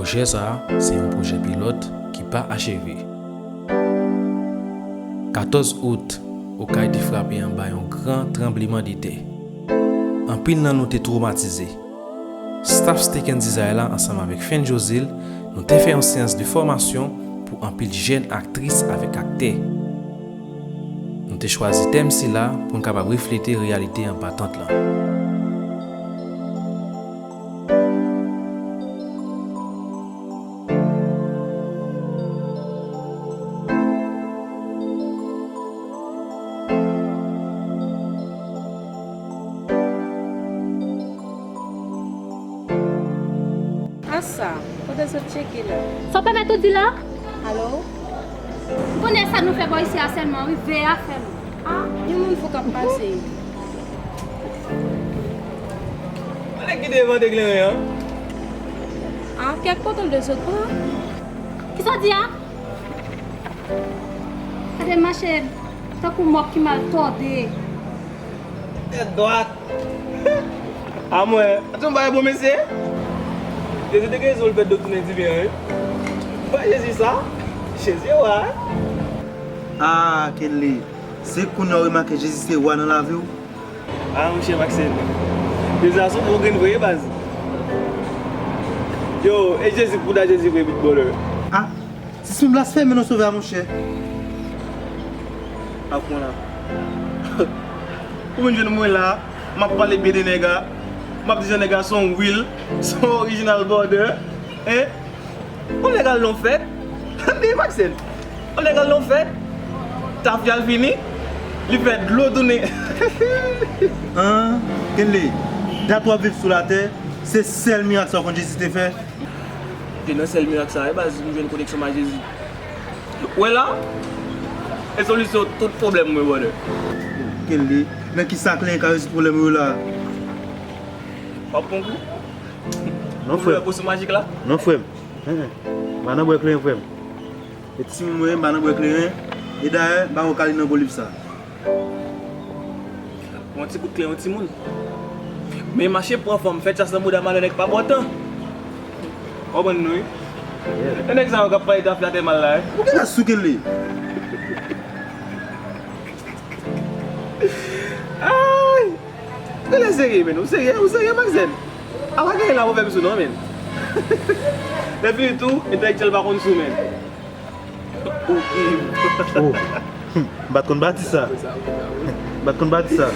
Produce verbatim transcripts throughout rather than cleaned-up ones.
Pwojè sa a se yon pwojè pilòt ki pa acheve. Katòz out, Okay te frape anba yon gran tranblemanntè. Anpil nan nou te twomatize. Staff Steak and Desire la ansanm avèk Fenn Jozil, nou te fè yon seyans de fòmasyon pou anpil jèn aktris avèk aktè. Nou te chwazi tèm sila pou n kapab reflete reyalite anba tant lan. Ansa, kote zot tcheke la? Sa w pèmèt ou di la? Alo? Ou konnen sa nou fè bò isi a sèlman, wi, veye afè nou. A, yon moun fou k ap pase. Mwen nèg ki te envante kleren an. A, kèk kote l de sot pran. Kisa w di a? Gade mache tankou mòg ki mal tòde. Tèt dwat. A mwen, se yon bagay bon mesye. Jezi te gen rezon l fè do tounen diven an, wi. Bay Jezi sa. Jezi e wa, wi. A, Kenley, se kounye a w remake Jezi se wa nan lavi w? A, monchè Maxène. Jezi a se yon bon grenn vre, baz. Yo, e Jezi, bouda Jezi vre, big brother. A, sispann blasfeme non, Sovè a, monchè. A, pran la. Ou vin jwenn mwen la, m ap pale byen de nèg la, m ap di jan nèg la se yon real, se yon original brother, hein? Yon nèg al nan fèt, tande Maxène, yon nèg al nan fèt, tafya l fini, li fè dlo tounen. An, Kenley, dat w ap viv sou latè, se sèl mirak sa w konn Jezi te fè? Se nan sèl mirak sa, e baz, m jwenn koneksyon m ak Jezi. Ou wè la, e solisyon tout pwoblèm mwen, brother. Kenley, nan kisa kleren ka rezoud pwoblèm ou yo la? W ap pran kou? Non, frè m. Poson majik la? Non, frè m. Hen, hen. M pa nan bwè kleren, frè m. E timoun mwen, m pa nan bwè kleren. E dayè, m pa wè kali nan bolib sa. Yon ti kout kleren, yon timoun. Men mache pran fanm, fè chas nan bouda malè nèg pa bò tan. W konprann nou, wi? Yeah. E nèg sa yo k ap pale tafya tè mal la, wi. Ou genlè sou Kenley. Ay! Ou genlè serye, men. Ou serye, ou serye, Maxène? A pa genyen la pwovèb sou non, men. Lè fini tou, entèlektyèl pa konn sou, men. Ou viv. Oh. M pa t konn bati sa. M pa t konn bati sa.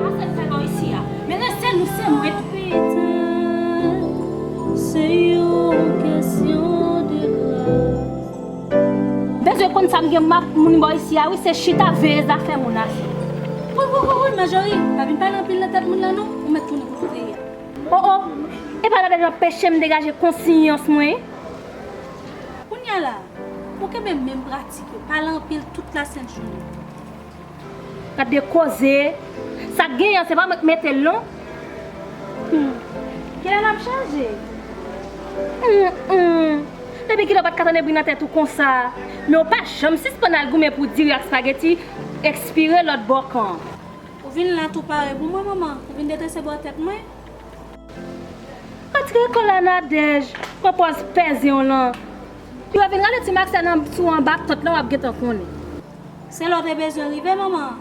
Sa sèl fè bò isi a. Men lè se nou, se mwen. Lopital, se yon kesyon de gras. Bezwen konn sa m gen m ak moun bò isi a, wi, se chita veye zafè moun ase. Wi, wi, wi, wi, Majori, pa vin pale anpil nan tèt moun lan non, ou mèt tounen pou kote ye a. O, o, e pa Nadège ap peche m degaje konsyans mwen. Kounye a la, ou kenbe menm pratik yo, pale anpil tout lasent jounen. Gade koze. Sa k genyen an, se pa mwen k mete l non. Hmm. Kilè n ap chanje? Hmm, hmm. Depi kilè w pa t ka tande bri nan tèt ou konsa? Men w pa janm sispann al goumen pou diri ak spageti ekspire lòt bò kan an. Ou vin la tou pare pou mwen, manman. Ou vin detrese bò tèt mwen. Antre kò la Nadège, pran pòz pèze w lan. Yo vin rale ti Maxène sou anba tant lan w ap gentan konnen. Se lè w te bezwen rive, manman.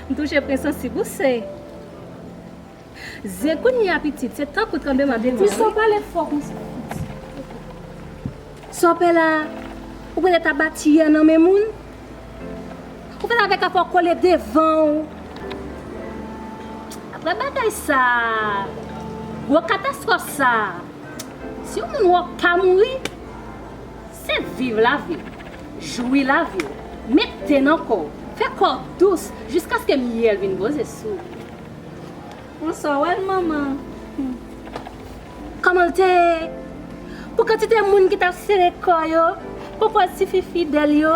M touche pwen sansib ou se. Zen kounye a pitit, se tankou tranbleman de tè. Ti sa w pale fò konsa. Sa w pè la, ou prete tabatiya nan men moun? Ou fè l avèk afè w kole devan w. Apre bagay sa, gwo katastwòf sa, si yon moun wè w pa mouri, Se viv lavi w, jwi lavi w, met te nan kò w, fè kò w dous jiskaske myèl vin poze sou ou. Bonswa, wèl manman. Kòman l te ye? Pou kantite moun ki t ap sere kò yo, pou pwòl tifi fidèl yo,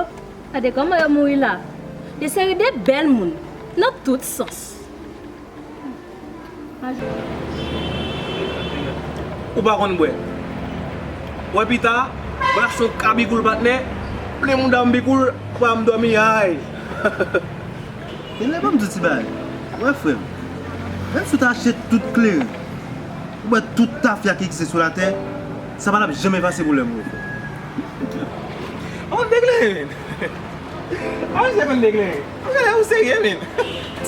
gade kòman yo mouri la. De seri de bèl moun, nan tout sans. Ou pa konn bwè. Wè pita, mwen ap son kabikoul patnè, plen mouda m bikoul, pa m dòmi ay. Genlè ban m di w ti bagay. Wè frè m, menm si w ta achte tout kleren, ou bwè tout tafya ki egziste sou latè, sa pa t ap janm efase pwoblèm ou yo frè m. Ou konn deklere menm. Aje konn deklere. Ou genlè ou serye menm.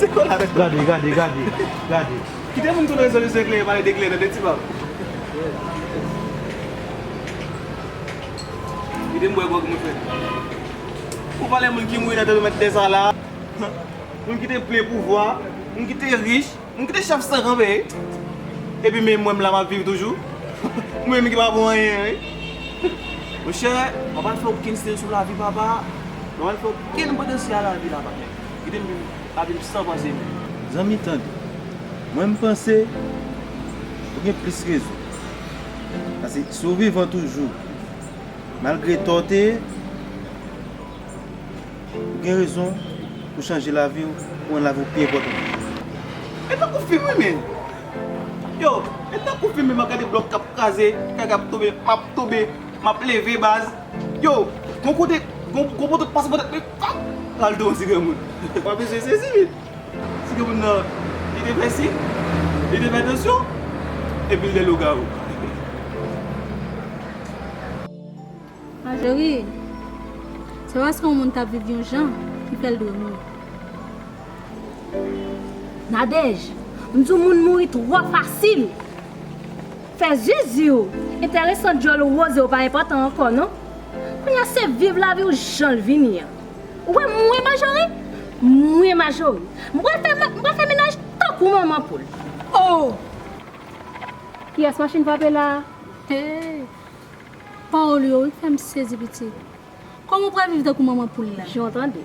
Se kola. Gade, gade, gade, gade. Kite moun konn rezolisyon eklere pale deklere nan de ti bab. Kite m bwè gwòg mwen frè. Ou pale moun ki mouri nan tanpèmèt dèzè la. Moun ki te plen pouvwa, moun ki te rich, moun ki te chèf san kanpe. Epi men mwen m la m ap viv toujou. Mwen menm ki pa bon anyen wi. Monchè, m pa pral fè okenn seri sou lavi papa. M pa pral fè okenn potansyèl a lavi la patnè. Kite m viv lavi m san panse menm. Zanmi tande. Mwen m panse ou gen plis rezon. Paske si w vivan toujou, malgre tò w te ye, ou gen rezon pou chanje lavi w, pou rann lavi w pi enpòtan. E tankou fim wi men. Yo, e tankou fim men, m ap gade blòk k ap kraze, kay k ap tonbe, m ap tonbe, m ap leve baz. Yo, gon kote, gon, gon poto pase pou tèt mwen, pap, l al tou yon ti granmoun. W ap bezwen sezi wi. Ti granmoun nan, li te fè sik, li te fè tansyon, epi l te lougawou. Majori, se paske yon moun t ap viv yon jan ki fè l dwe mouri. Nadège, m di w moun mouri twò fasil. Fè zizi w, enteresan djòl ou woze w pa enpòtan ankò non. Kounye a se viv lavi w jan l vini an. Ou wè mwen Majori? Mwen Majori. M pral fè, m pral fè mennaj tankou manman poul. Oh! Kiyès machin frape la a? Hey! Pawòl ou yo wi k fè m sezi pitit. Kòman w pral viv tankou manman poul la? Jan w tande.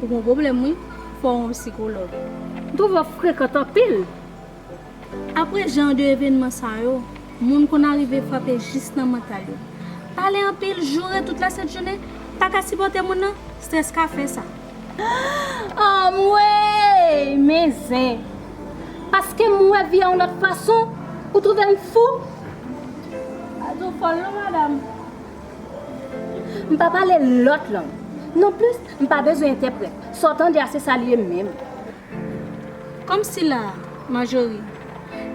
Ou gon pwoblèm wi, fò w wè yon sikològ. M twouve w frekant anpil. Apre jan de evènman sa yo, moun konn arive frape jis nan mantal yo. Pale anpil, joure tout lasent jounen, pa ka sipòte moun nan, estrès ka fè sa. Anmwey! Men zen! Paske m wè vi a yon lòt fason, ou twouve m fou? Pa di w fòl non, madanm. M pa pale lòt lang. Nonplis, m pa bezwen entèprèt. Sa w tande a, se sa l ye menm. Kòmsi la, Majori,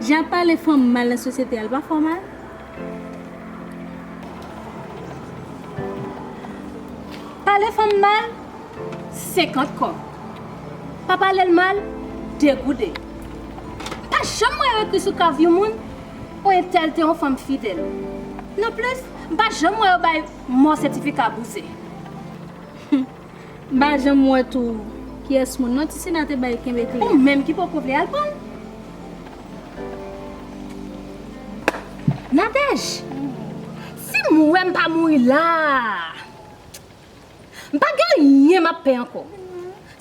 jan ap pale fanm mal nan sosyete a, l pa fè w mal? Pale fanm mal, senkant kòb. Pa pale l mal, de gouden. M pa janm wè yo ekri sou kav yon moun, on entèl te yon fanm fidèl. Nonplis, m pa janm wè yo bay mò sètifika bouzen. M pa janm wè tou kiyès moun non Tisina te bay kenbe kle a. Ou menm ki poko vle al pran l. Nadège, si m wè m pa mouri la a, m pa gen anyen m ap pè ankò.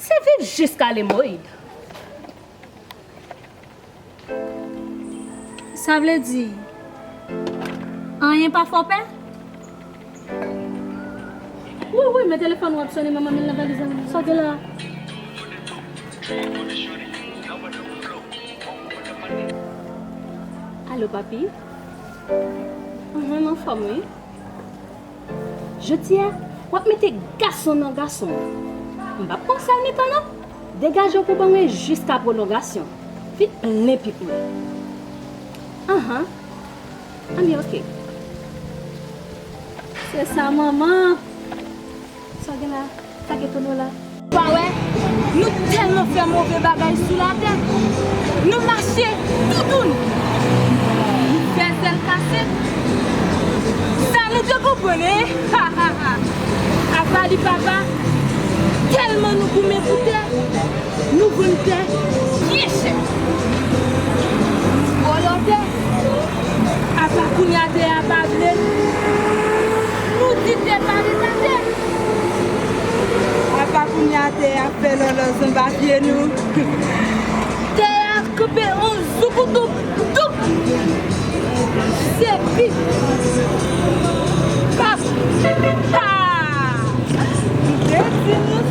Se viv jiska lemoid. Sa vle di, anyen pa fè w pè? Wi, wi, men telefòn w ap sonnen, manman m nan valiz la. Sa w gen la? Alo, papi? Anhan, m anfòm, wi. Jodi a, w ap mete gason nan gason an. M p ap pran sèl mitan non. Degaje w pou ban mwen jiska pwolongasyon. Vin plen pip mwen. Anhan. Anben, oke. Se sa, manman. Sa w gen la? Sa k etone w la? Ou pa wè, nou tèlman fè move bagay sou latè. Nou mache toutoun. Nou fè zèl kase. Sa nou te konprann, en? Apa li papa, tèlman nou goumen pou tè, nou vann tè byen chè. Nou vòlò tè. Apa kounye a tè a pa vle. Nou Apa kounye a tè a ap fè lòlòz anba pye nou. Tè a kanpe yon zoukoutouk douk. Se pi. Kap. Ha! M te di nou